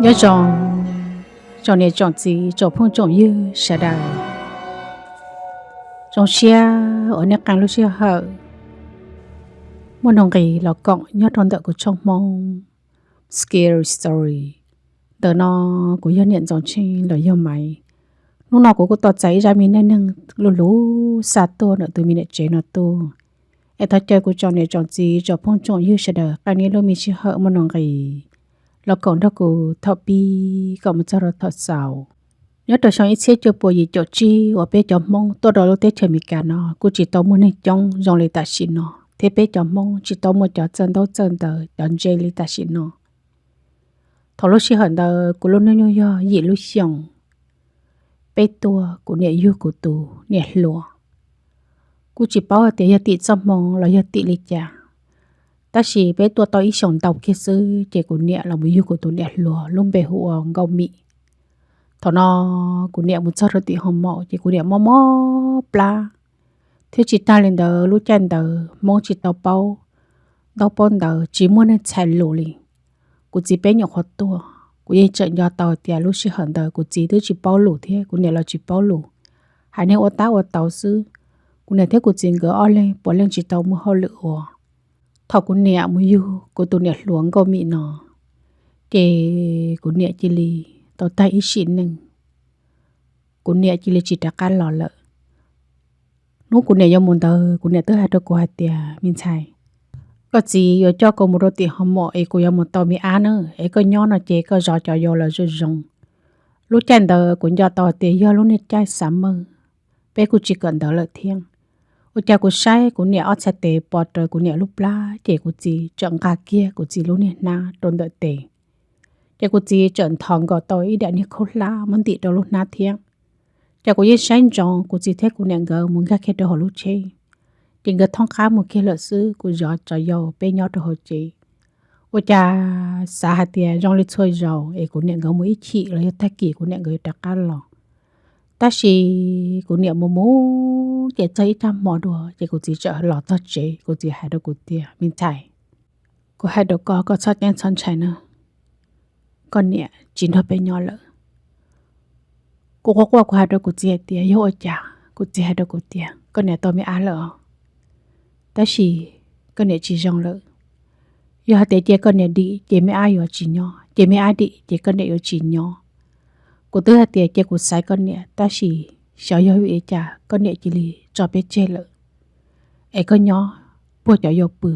Nyob zoo tsoom niam tsoom txiv tsoom phooj tsoom ywg sawv daws. Zoo siab uas nej qee lub sij hawm muaj nuj nqis los koom nyob rau ntawm kuv tshooj Hmoob Scary Story. Ntawm no kuv yog Niam Ntxoov Tsheej los yog Maiv. Hnub no kuv kuj tau txais ib zaj me neej neeg luv luv xa tuaj ntawm tus me niam tsev no tuaj. Es thov caw kuv tsoom niam tsoom txiv tsoom phooj tsoom ywg sawv daws qee nej lub me sij hawm muaj nuj nqis los koom nrog kuv thaum pib kom mus txog rau thaum xaus. Nyob rau xyoo ib txhiab cuaj puas yim caum tsib uas peb cov Hmoob tuaj rau lub teb chaws Amelikas no kuj tsis tau muaj neeg coob zoo li tam sim no, thiab peb cov Hmoob tsis tau muaj cov txawj ntaub txawj ntawv cov ntse li tam sim no. Thaum lub sij hawm ntawd kuv lub hnub nyoog yog yim lub xyoos. Peb tuaj, kuv niam yug kuv tus niam hluas. Kuj tsis paub hais tias yog tim txoj hmoo los yog tim li cas, tab sis peb tuaj tau ib xyoos ntau kiag xwb ces kuv niam los mus yug kuv tus niam hluas lub npe hu ua Nkauj Mim. Thaum no kuv niam mus txog rau tim hoo maum ces kuv niam mob mob plab, thiab tsis tag li ntawd lub caij ntawd Hmoob tsis tau paub ntaub paub ntawv, tsis muaj neeg txhais lus li. Kuv txiv peb nyuam qhuav tuaj, kuv yeej tseem nco tau tias lub sij hawm ntawd kuv txiv twb tsis paub lus thiab kuv niam los tsis paub lus, hais niag ua tab ua tau xwb. Kuv niam thiab kuv txiv nkawd ob leeg puav leej tsis tau muaj hauj lwm ua. Thaum kuv niam mus yug kuv tus niam hluas Nkauj Mim no, ces kuv niam cia li tau tag ib sim neej, kuv niam cia li tsis rov qab los lawm. Hnub kuv niam yuav mus ntawd kuv niam twb hais rau kuv hais tias, Me ntxhais, koj txiv yuav coj kuv mus rau tim hoo maum es kuv yuav mus tau me ab na, es koj nyob no ces koj zov cov yau los zoo zoo. Lub caij ntawd kuv nco tau hais tias yog lub niag caij xav mawj, peb kuj tsis kawm ntawv lawm thiab. Ua cas kuv saib kuv niam ob txhais tes pos raws kuv niam lub plab ces kuv txiv tseem nqa kiag kuv txiv lub niag hnab rau ntawm tes. Ces kuv txiv tseem nthos nkaus tau ib daim niag khaub hlab muab ntim rau lub hnab thiab. Ces kuv yeej saib ntsoov kuv txiv thiab kuv niam nkawd mus nkag kiag rau hauv lub tsheb, ces nkawd thoob qab mus kiag lawm xwb, kuv zov cov yau peb nyob rau hauv tsev. Ua cas xav hais tias zoo li txhua zaus es kuv niam nkawd mus ib chim los yog tag kis kuv niam nkawd yuav rov qab los. Tab sis kuv niam mus mus ces txog ib tag hmo dua ces kuv txiv txawm los txog tsev, kuv txiv hais rau kuv tias, Me ntxhais, kuv hais rau koj, koj txhob ceeb txhob ntshai na, koj niam tsis nrog peb nyob lawm. Kuv quaj quaj kuv hais rau kuv txiv hais tias, Yog ua cas? Kuv txiv hais rau kuv tias, Koj niam tau me ab lawm os, tab sis koj niam tsis zoo lawm. Yog hais tias cia koj niam dim ces me ab yuav tsis nyob, cia me ab dim ces koj niam yuav tsis nyob. Kuv twb hais tias cia kuv xaiv koj niam, tab sis xyov yog vim li cas koj niam cia li tso peb tseg lawm. Es koj nyob puag cov yau pw,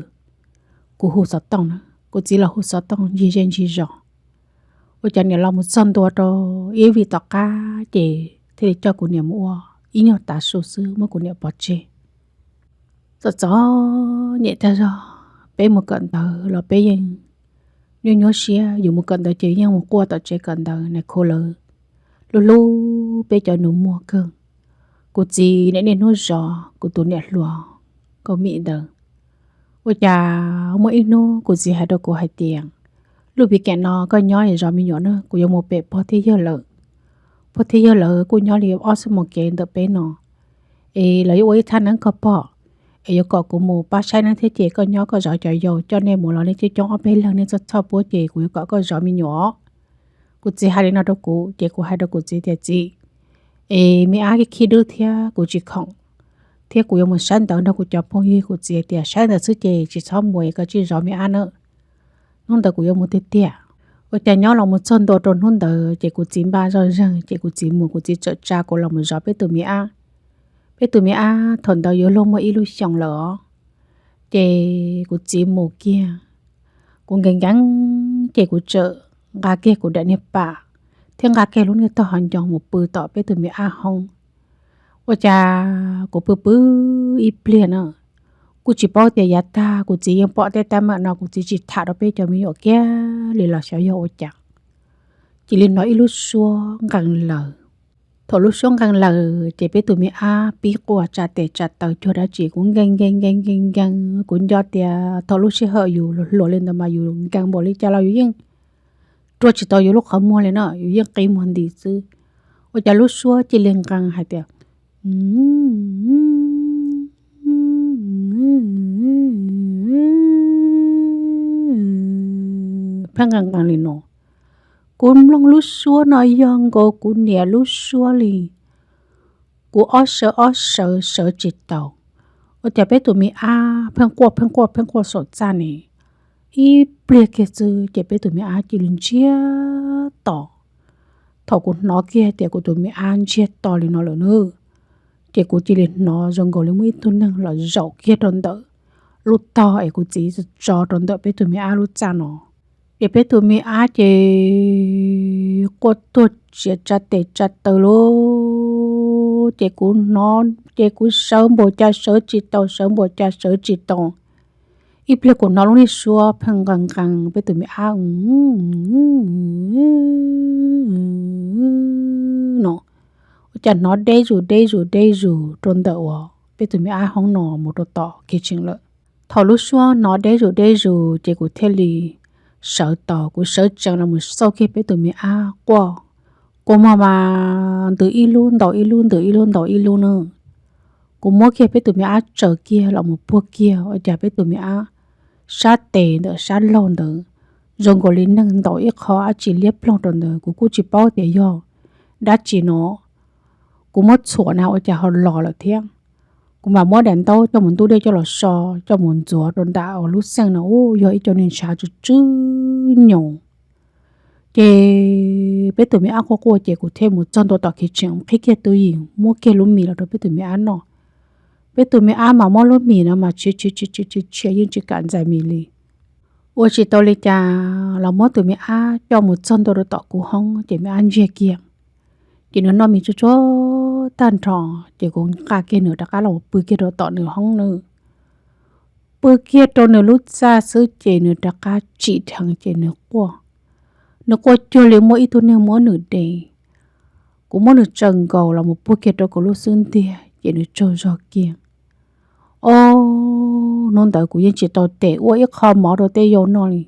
kuv hu xov tooj na. Kuv txiv los hu xov tooj ncig zej ncig zos. Ua cas niam los mus txog ntua rau ib vij tom qab ces thiaj li coj kuv niam mus ua ib nyuag tav su xwb muab kuv niam pov tseg. Txom txom nyem tag zog, peb mus kawm ntawv los peb yeej nyuaj nyuaj siab, yus mus kawm ntawv ces yeej mus quaj tom tsev kawm ntawv na, khu lawv hlub hlub peb cov nus muag kawg. Kuv txiv niaj niaj hnub zov kuv tus niam hluas Nkauj Mim ntawd. Ua cas muaj ib hnub kuv txiv hais rau kuv hais tias, Lub vis keem no koj nyob es zov me nyuam na, kuv yuav mus pem pog thiab yawg lawv. Pog thiab yawg lawv kuj nyob li ob xuab moos kev ntawm peb no, es lawv yuav ua ib thaj neeb koj pog, es yuav kom kuv mus pab saib neeb thiab ces koj nyob koj zov cov yau, coj nej mus los nej coob coob ob peb leeg, nej txhoj txhoj puab ces kuv yuav kom koj zov me nyuam. Kuv txiv hais li no rau kuv ces kuv hais rau kuv txiv tias, Txiv, es me ab khib khib dub thiab kuv tsis khoom, thiab kuv yuav mus saib ntawv nrog kuv cov phooj ywg. Kuv txiv tias, Saib ntawv xwb ces tsis txhob mus, koj tsij zov me ab na, hnub ntawd kuv yuav mus tiag tiag. Ua cas nyob los mus txog ntua rau hnub ntawd ces kuv txiv npaj zoj zeeg ces kuv txiv mus, kuv txiv txawm tsa kuv los mus zov peb tus me ab. Peb tus me ab thaum ntawd yuav luag muaj ib lub xyoos lawm os. Ces kuv txiv mus kiag, kuv nkees nkees ces kuv txawm nqa kiag kuv daim niag pam thiab nqa kiag lub niag tog hauv ncoo mus pw tom peb tus me ab hoob. Ua cas kuv pw pw ib pliag na, kuj tsis paub tias yav tag kuv txiv yeej pom tej teeb meem no, kuv txiv tsis tham rau peb cov me nyuam kiag li los xyov yog ua cas, cia li hnov ib lub suab nqees lawm. Thaum lub suab nqees lawm ces peb tus me ab pib quaj tsa tes tsa taw cuag dab tsi, kuv nkees nkees nkees nkees nkees, kuv nco tias thaum lub sij hawm yus hluas li ntawd mas yus nkees npaum li cas los yus yeej rua tsis tau yus lub qhov muag li no, yus yeej qi muag nti xwb. Ua cas lub suab cia li nqees hais tias, pheej nqees nqees li no. Kuv mloog lub suab no yog nkaus kuv niam lub suab li. Kuv ob sawv ob sawv sawv tsis tau. Ua cas peb tus me ab pheej quaj pheej quaj pheej quaj saum txaj ne. Ib pliag kiag xwb ces peb tus me ab cia li ntsiag to. Thaum kuv hnov kiag tias kuv tus me ab ntsiag to li no lawm nawb, ces kuv cia li hnov zoo nkaus li muaj ib tug neeg los zaum kiag rau ntawm lub tog es kuv txiv tso rau ntawm peb tus me ab lub txaj no. Ces peb tus me ab ces quaj tuag tsiav tsa tes tsa taw lauj. Ces kuv hnov ces kuv sawv npaum cas sawv tsis tau, sawv npaum cas sawv tsis tau. Ib pliag kuv hnov lub niag suab pheej nqees nqees peb tus me ab no. Ua cas hnov deb zus deb zus deb zus rau ntawm uas peb tus me ab hoob no mus rau tom kitchen lawm. Thaum lub suab hnov deb zus deb zus ces kuv thiaj li sawv tau, kuv sawv tsees los mus xauj kiag peb tus me ab quaj, quaj mog mas ntws ib lub ntaus ib lub, ntws ib lub ntaus ib lub na. Kuv muab kiag peb tus me ab tsaws kiag los mus puag kiag, ua cas peb tus me ab sab tes ntawm sab laug ntawd zoo nkaus li neeg ntaus ib qho dab tsi liab ploog rau ntawd, kuv kuj tsis paub tias yog dab tsi no. Kuv muab txhuam na ua cas ho los lawm thiab. Kuv mam muab daim ntaub coj mus ntub dej coj los so, coj mus ntxuav rau nram uas lub xeej no, ub, yog ib co niag ntshav tsw tsw nyoos. Ces peb tus me ab quaj quaj ces kuv thiaj mus txog ntua tom kitchen qhib kiag tub yim muab kiag lub mis los rau peb tus me ab noj. Peb tus me ab mas muab lub mis no mas tshia tshia tshia tshia yeej tsis kam ntxais mis li. Ua tsis tau li cas los muab tus me ab coj mus txog ntua rau tom kuv hoob ces me ab ntsiag kiag. Ces nws noj mis tsuag tsuag tag nrho, ces kuv nqa kiag nws rov qab los pw kiag rau tom nws hoob na. Pw kiag rau nws lub txaj xwb ces nws rov qab tsim dheev ces nws quaj. Nws quaj cuag li muaj ib tug neeg muab nws de. Kuv muab nws tsaws nkaus los mus puag kiag rau kuv lub xub ntiag ces nws tsaug zog kiag. Os, hnub ntawd kuv yeej tsis tau tes ua ib qho mov rau tej yau noj li.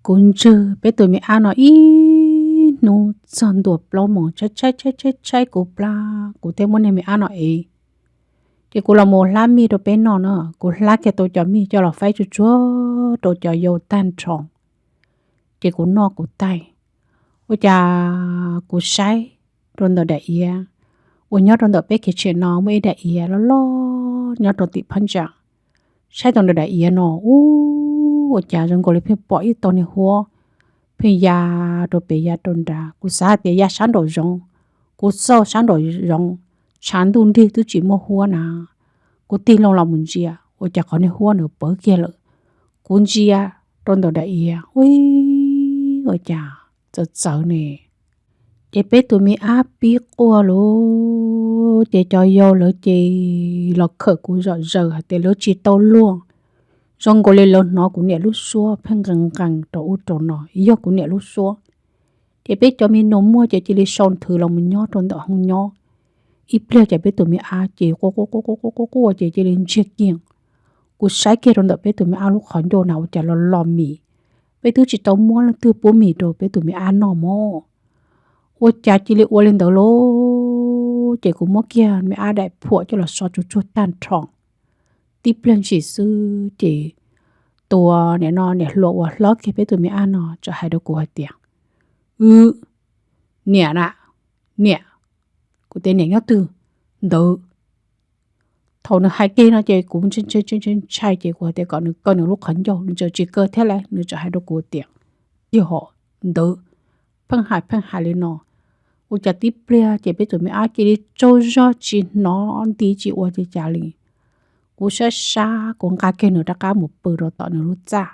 Kuv ntswg peb tus me ab no ib hnub txog ntua plaub moos tshaib tshaib tshaib tshaib kuv plab, kuv thiaj muab niag me ab no ev. Ces kuv los mus hlab mij rau peb noj no, kuv hlab kiag tau cov mij coj los faib tsuag tsuag rau cov yau tag nrho. Ces kuv noj kuv taig. Ua cas kuv saib rau ntawm daim iav uas nyob rau ntawm peb kitchen no muaj ib daim iav loj loj nyob rau tim phab ntsa. Saib rau ntawm daim iav no, ub, ua cas zoo nkaus li pheej pom ib tog niag huab pheej ya rau pem ya rau nrad. Kuv xav hais tias ya sab nraum zoov, kuv xauj sab nraum zoov, tshav ntuj nrig twb tsis muaj huab na. Kuv tig loo los mus ntsia, ua cas qhov niag huab nws pawv kiag lawm. Kuv ntsia rau ntawm daim iav, ub, ua cas txawv txawv ne. Ces peb tus me ab pib quaj lauj, ces cov yau lawv ces los khawm kuv zom zaws hais tias lawv tsis tau luag, zoo nkaus li lawv hnov kuv niam lub suab pheej nqees nqees rau ub rau no, yog kuv niam lub suab. Ces peb cov me nus muag ces cia li sau nthwv los mus nyob rau ntawm hoob nyob. Ib pliag ces peb tus me ab ces quaj quaj quaj quaj quaj quaj ces cia li ntsiag kiag. Kuv saib kiag rau ntawm peb tus me ab lub qhov ncauj na ua cas los los mis. Peb twb tsis tau muab leej twg pub mis rau peb tus me ab noj mog. Ua cas cia li ua li ntawd lauj, ces kuv muab kiag me ab daim phuam coj los so tsuag tsuag tag nrho. Tib pliag ntshis xwb ces tus niam no niam hluas uas hlob kiag peb tus me ab no txawm hais rau kuv hais tias, Wb, niam na, niam. Kuv tias, Niam nyob twg? Ntawd. Thaum nws hais kiag no ces kuv ntshai ntshai ces kuv hais tias kom nws kaw nws lub qhov ncauj, nws txawm tsis kaw thiab lauj, nws txawm hais rau kuv tias, Yog ntawd. Pheej hais pheej hais li no, ua cas tib pliag ces peb tus me ab cia li tsaug zog tsis hnov nti tsis ua li cas li. Kuv sab sab kuv nqa kiag nws rov qab mus pw rau tom nws lub txaj.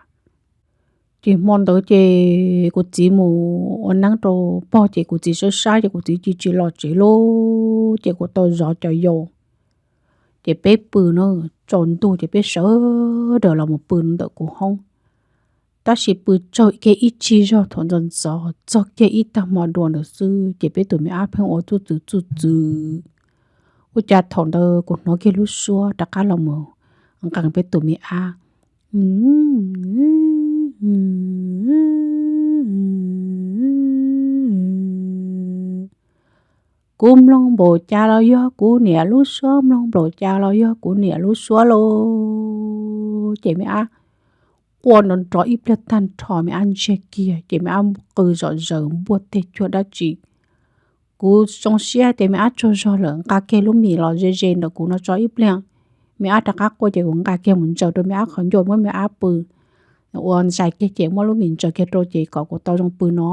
Ces hmo ntawd ces kuv txiv mus ua neeb rau pog ces kuv txiv sab sab ces kuv txiv cia li tsis los tsev lauj, ces kuv tau zov cov yau. Ces peb pw na, tsaus ntuj ces peb sawv daws los mus pw ntawm kuv hoob. Tab sis pw tsaug kiag ib tsig zog thaum ntxov ntxov txog kiag ib tag hmo dua ntawd xwb ces peb tus me ab pheej ua txuj txwv txuj txwv. Ua cas thaum ntawd kuv hnov kiag lub suab rov qab los mus nqees peb tus me ab. Kuv mloog npaum cas los yog kuv niam lub suab, mloog npaum cas los yog kuv niam lub suab lauj. Ces me ab quaj nrov nrov ib pliag tag nrho, me ab ntsiag kiag ces me ab qw zom zaws npuaj teg cuag dab tsi. Kuv zoo siab tias me ab tsaug zog lawm, nqa kiag lub mis los ze ze ntawm kuv no tso ib pliag. Me ab rov qab quaj ces kuv nqa kiag mus ntsaws rau me ab qhov ncauj muab me ab pw ua ntsais kiag ces muab lub mis ntsaws kiag rau ces kom kuv tau zoo pw no.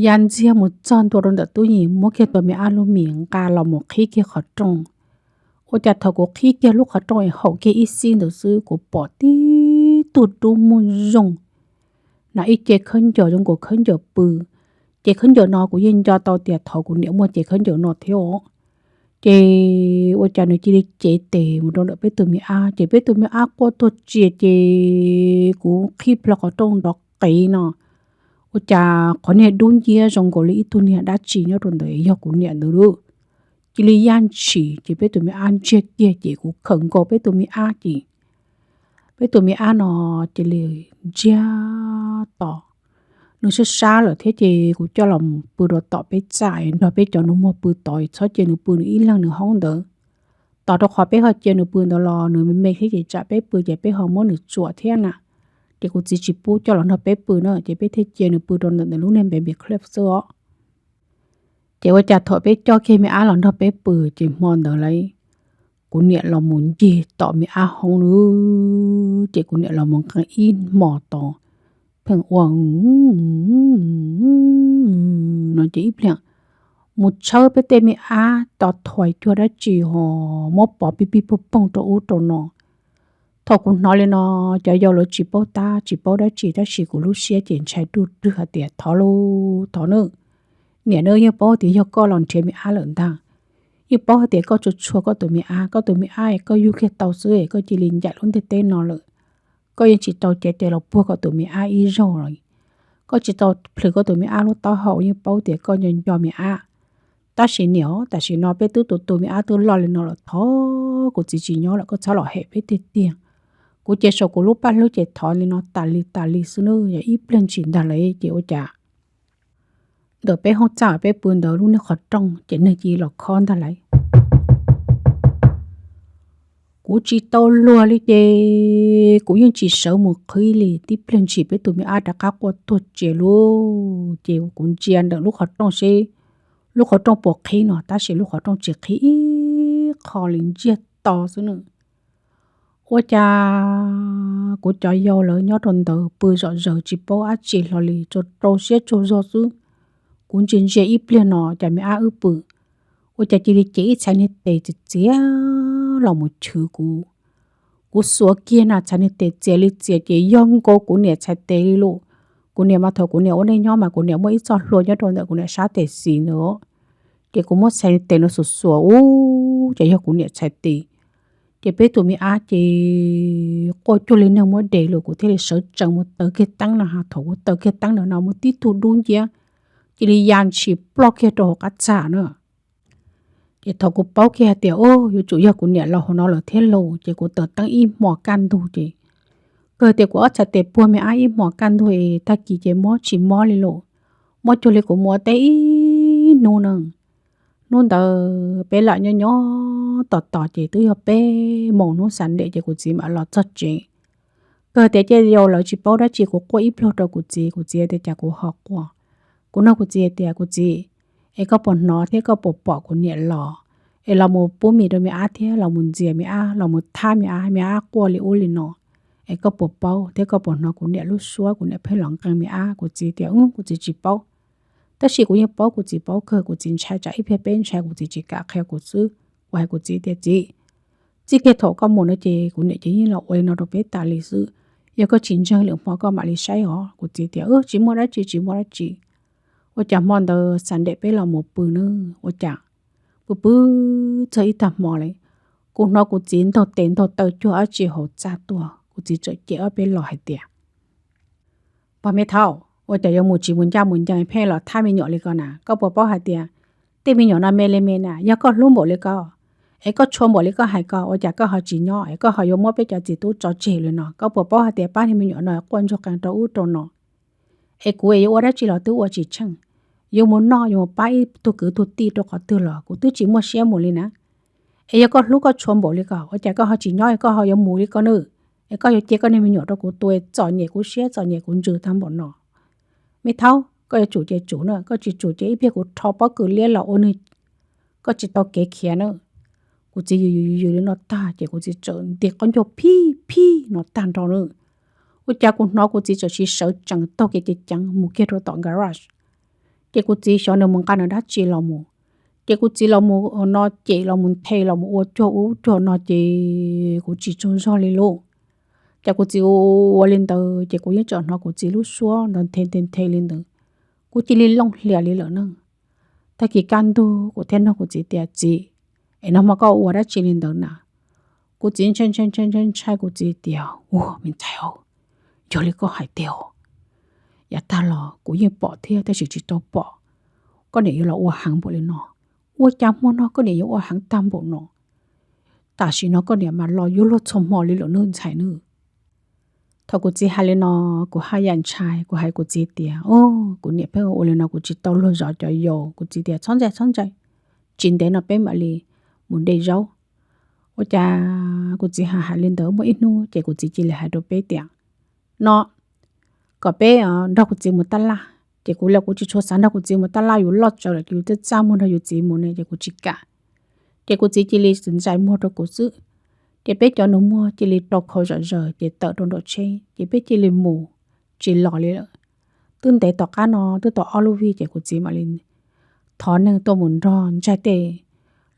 Ya ntxiag mus txog ntua rau ntawm Tub Yis, muab kiag tau me ab lub mis nqa los mus qhib kiag qhov rooj. Ua cas thaum kuv qhib kiag lub qhov rooj es haum kiag ib xib ntawd xwb, kuv pom tib tug dub muag zoo na ib ce khaub ncaws zoo nkaus khaub ncaws pw. Ces khaub ncaws no kuv yeej nco tau tias thaum kuv niam muaj ces khaub ncaws no thiab os. Ces ua cas nws cia li cev tes mus rau ntawm peb tus me ab, ces peb tus me ab quaj tuag tsias ces kuv qhib plho qhov rooj nrov qev no. Ua cas qhov niag dub nciab zoo nkaus li ib tug niag dab tsi nyob rau ntawd yog kuv niam ntawd lauj. Cia li yaj ntshis ces peb tus me ab ntsiag kiag ces kuv khawm nkaus peb tus me ab ces peb tus me ab no cia li ntsiag to. Nws sab sab lawm thiab ces kuv coj los pw rau tom peb txaj nrog peb cov nus muag pw tod, txhob cia nws pw nws ib leeg nws hoob ntawd. Tos rau qhov peb ho cia nws pw ntawd los nws me me thiab ces tsam peb pw ces peb ho muab nws tsuam thiab na. Ces kuv txiv tsis pub coj los nrog peb pw na ces peb thiaj cia nws pw rau ntawm nws lub niag npe npe clip xwb os. Ces ua cas thaum peb coj kiag me ab los nrog peb pw ces hmo ntawd lawm, kuv niam los mus ncig tom me ab hoob lawm ces kuv niam los mus nqee ib hmos tod, pheej ua no ces ib pliag mus tshawb peb tej me ab to thuais cuag dab tsi ho muab pov pij pij poog poog rau ub rau no. Thaum kuv hnov li no, cov yau lawv tsis paub tab tsis paub dab tsi tab sis kuv lub siab ces ntshai ruj rwg hais tias thov lauj thov nawb, niam nawb, yeej paub tias yog koj los nrhiav me ab lawm ntag. Yeej paub hais tias koj tsuas tshua koj tus me ab, koj tus me ab es koj yug kiag tau xwb es koj cia li ncaim lub ntiaj teb no lawm. Koj yeej tsis tau cev tes los puag koj tus me ab ib zaug los, koj tsis tau plhws koj tus me ab lub taub hau, yeej paub tias koj nco nco me ab. Tab sis niam, tam sim no peb twb tu tu me ab twb loj li no lawm, thov kuv txiv tsis nyob lawm koj txhob los hem peb tiag tiag. Kuv ces saum kuv lub paj hlwb ces thov li no tas li tas li xwb nawb, yog ib pliag ntshis ntag lawm ces ua cas ntawm peb hoob txaj peb pw ntawd lub niag qhov rooj ces neeg cia li los khob ntag lawm. Kuv tsis tau luag li ces kuv yeej tsis sawv mus qhib li, tib pliag ntshis peb tus me ab rov qab quaj tuag tsias lauj. Ces kuv ntsia ntawm lub qhov rooj seb lub qhov rooj puas qhib no, tab sis lub qhov rooj tsis qhib ib qho li, ntsiag to xwb na. Ua cas kuv cov yau lawv nyob rau ntawd pw zom zaws tsis paub dab tsi hlo li, tsuas rau siab tsaug zog xwb. Kuv ntsia ntsia ib pliag no cas me ab wb pw, ua cas cia li cev ib txhais niag tes txias txias los mus chwv kuv. Kuv xuav kiag na txhais niag tes txias li txias ces yog nkaus kuv niam txhais tes li lauj. Kuv niam mas thaum kuv niam ua neej nyob mas kuv niam muaj ib txoj hlua nyob rau ntawm kuv niam sab tes xis ntawd. Ces kuv muab txhais niag tes no xuas xuas ub ces yog kuv niam txhais tes. Ces peb tus me ab ces quaj cuag li neeg muab de lawm, kuv thiaj li sawv tsees mus taws kiag teeb no, thaum kuv taws kiag teeb ntawd no muaj tib tug dub nciab cia li ya ntshis ploj kiag rau hauv qab txaj na. Ces thaum kuv paub kiag hais tias yuav tsum yog kuv niam los hauv no lawm thiab lauj, ces kuv taws teeb ib hmos kaj ntug ces, kawg tias kuv ob txhais tes puag me ab ib hmos kaj ntug es tag kis ces mob tsis mob li lauj. Mob cuag li kuv mus ua teb ib hnub na. Hnub ntawd peb lam nyob nyob tos tos ces twb yog peb moos hnub Sunday ces kuv txiv mam los txog tsev. Kawg tias cov yau lawv tsis paub dab tsi, kuv quaj ib pliag rau kuv txiv, kuv txiv tias cas kuv ho quaj. Kuv nug kuv txiv tias kuv txiv, es koj puas hnov thiab koj puas pom kuv niam los, es los mus pub mis rau me ab thiab los mus ntxias me ab, los mus thab me ab, me ab quaj li ub li no, es koj puas paub thiab koj puas hnov kuv niam lub suab, kuv niam pheej los nqee me ab? Kuv txiv tias kuv txiv tsis paub. Tab sis kuv yeej paub kuv txiv paub kawg, kuv txiv ntshai tsam ib pliag peb ntshai kuv txiv tsis kam qhia kuv xwb, kuv hais kuv txiv tias txiv, txij kiag thaum koj mus no ces kuv niam ces yeej los ua li no rau peb tas li xwb. Yog koj tsis ntseeg lwm hmo koj mam li saib os. Kuv txiv tias tsis muaj dab tsi, tsis muaj dab tsi. Ua cas hmo ntawd Sunday peb los mus pw na, ua cas pw pw txog ib tag hmo li, kuv hnov kuv txiv ntaug tes ntaug taw cuag dab tsi hauv txaj tuaj, kuv txiv txawm cem ob peb los hais tias pog me thaub, ua cas yuav mus tsis mus ncaj mus ncees pheej los thab me nyuam li ko na? Koj puas paub hais tias tej me nyuam no me li me na, yog koj hlub npaum li ko es koj tshua npaum li koj hais ko, ua cas koj ho tsis nyob es koj ho yuav muab peb cov txiv tub tso tseg li no? Koj puas paub hais tias pab niag me nyuam no quaj ntsuag qees rau ub rau no? Es kuv es yuav ua dab tsi los twb ua tsis tsheej, yuav mus noj yuav mus pab ib tug kwv tug tij rau qhov twg los kuv twb tsis muaj siab mus li na. Es yog koj hlub koj tshua npaum li ko, ua cas koj ho tsis nyob es koj ho yuav mus li ko nawb? Es koj yuav cia koj niag me nyuam rau kuv tua, txom nyem kuv siab txom nyem kuv ntsws tag npaum no. Me thaub, koj yuav tsum ces tsum na, koj tsis tsum ces ib pliag kuv rho pob kws liab los ua nws, koj tsis tau kev khiav na. Kuv txiv yws yws yws li no tag ces kuv txiv txawm nti qaub ncaug phij phij no tag nrho na. Ua cas kuv hnov kuv txiv txawm sawv tsees taug kev ceev ceev mus kiag rau tom garage. Ces kuv txiv xyov nws mus nqa nws dab tsi los mus, ces kuv txiv los mus no cem los mus nthe los mus ua cuag ub cuag no ces kuv tsis tsaug zog li lauj. Ces kuv txiv ua li ntawd ces kuv yeej tseem hnov kuv txiv lub suab ntawd nthe nthe nthe li ntawd, kuv cia li looj hlias li lawm na. Tag kis kaj ntug kuv thiaj nug kuv txiv tias, Txiv, es nag hmo koj ua dab tsi li ntawd na? Kuv txiv ntshai ntshai ntshai ntshai ntshai, kuv txiv tias, Ua me ntxhais, yog li koj hais tiag os. Yav tag los kuv yeej pom thiab tab sis tsis tau pom koj niam yuav los ua heev npaum li no. Ua cas hmo no koj niam yuav ua heev tag npaum no? Tam sim no koj niam mas los yuav luag txhua hmo li lawm nawb ntxhais nawb. Thaum kuv txiv hais li no, kuv haj yam ntshai, kuv hais kuv txiv tias, Kuv niam pheej ua li no kuv tsis tau luag zov cov yau. Kuv txiv tias, Txhob ntshai txhob ntshai, tsis ntev no peb mam li mus de zaub. Ua cas kuv txiv hais hais li ntawd muaj ib hnub ces kuv txiv cia li hais rau peb tias, No, kom peb nrog kuv txiv mus tab laj. Ces kuv los kuv tsis tshua xav nrog kuv txiv mus tab laj, yus loj tsawv lawm ces yus twb txaj muag nrog yus txiv mus ne, ces kuv tsis kam. Ces kuv txiv cia li txais muag rau kuv xwb. Ces peb cov nus muag cia li rau khau zom zaws ces tawm rau nraum tsheb ces peb cia li mus tsis los li lawm. Twb ntev tom qab no twb tau ob lub vij ces kuv txiv mam li thov neeg tuaj mus nrog ntsaig tej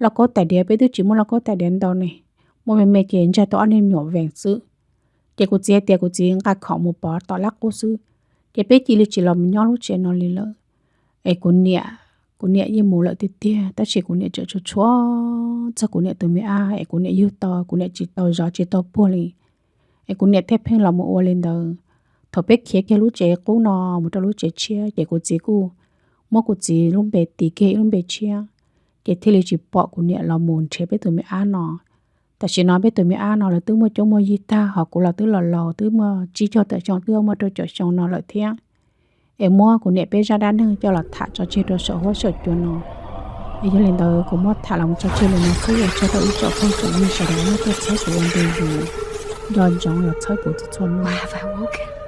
lauj kaub tais diav, peb twb tsis muaj lauj kaub tais diav ntau ne, muaj me me ces ntsaig tau ob niag me nyuam vees xwb. Ces kuv txiv hais tias kuv txiv nqa khoom mus pov tom lab qub xwb, ces peb cia li tsis los mus nyob lub tsev no li lawm. Es kuv niam, kuv niam yeej mus lawm tiag tiag, tab sis kuv niam tseem tshuav tshuav txog kuv niam tus me ab es kuv niam yug tau, kuv niam tsis tau zov tsis tau puag li. Es kuv niam thiaj pheej los mus ua li ntawd. Thaum peb khiav kiag lub tsev qub no mus rau lub tsev tshiab ces kuv txiv kuj muab kuv txiv lub npe tis kiag ib lub npe tshiab, ces thiaj li tsis pom kuv niam los mus nrhiav peb tus me ab no. Tam sim no peb tus me ab no lawv twb muaj cuab muaj yig tag, ho kuv los twb los laus twb muaj tsib caug tawm xyoo twb muaj rau caum xyoo no lawm thiab. Es muab kuv niam peb zaj dab neeg coj los tham tso tseg rau saum huab saum cua no. Es yog li ntawd kuv muab tham los tso tseg li no xwb, es tsaug rau ib tsoom phooj tsoom ywg sawv daws nej tuaj txhawb kuv ua ntu zus, nco ntsoov los txhawb kuv txhua txhua hnub.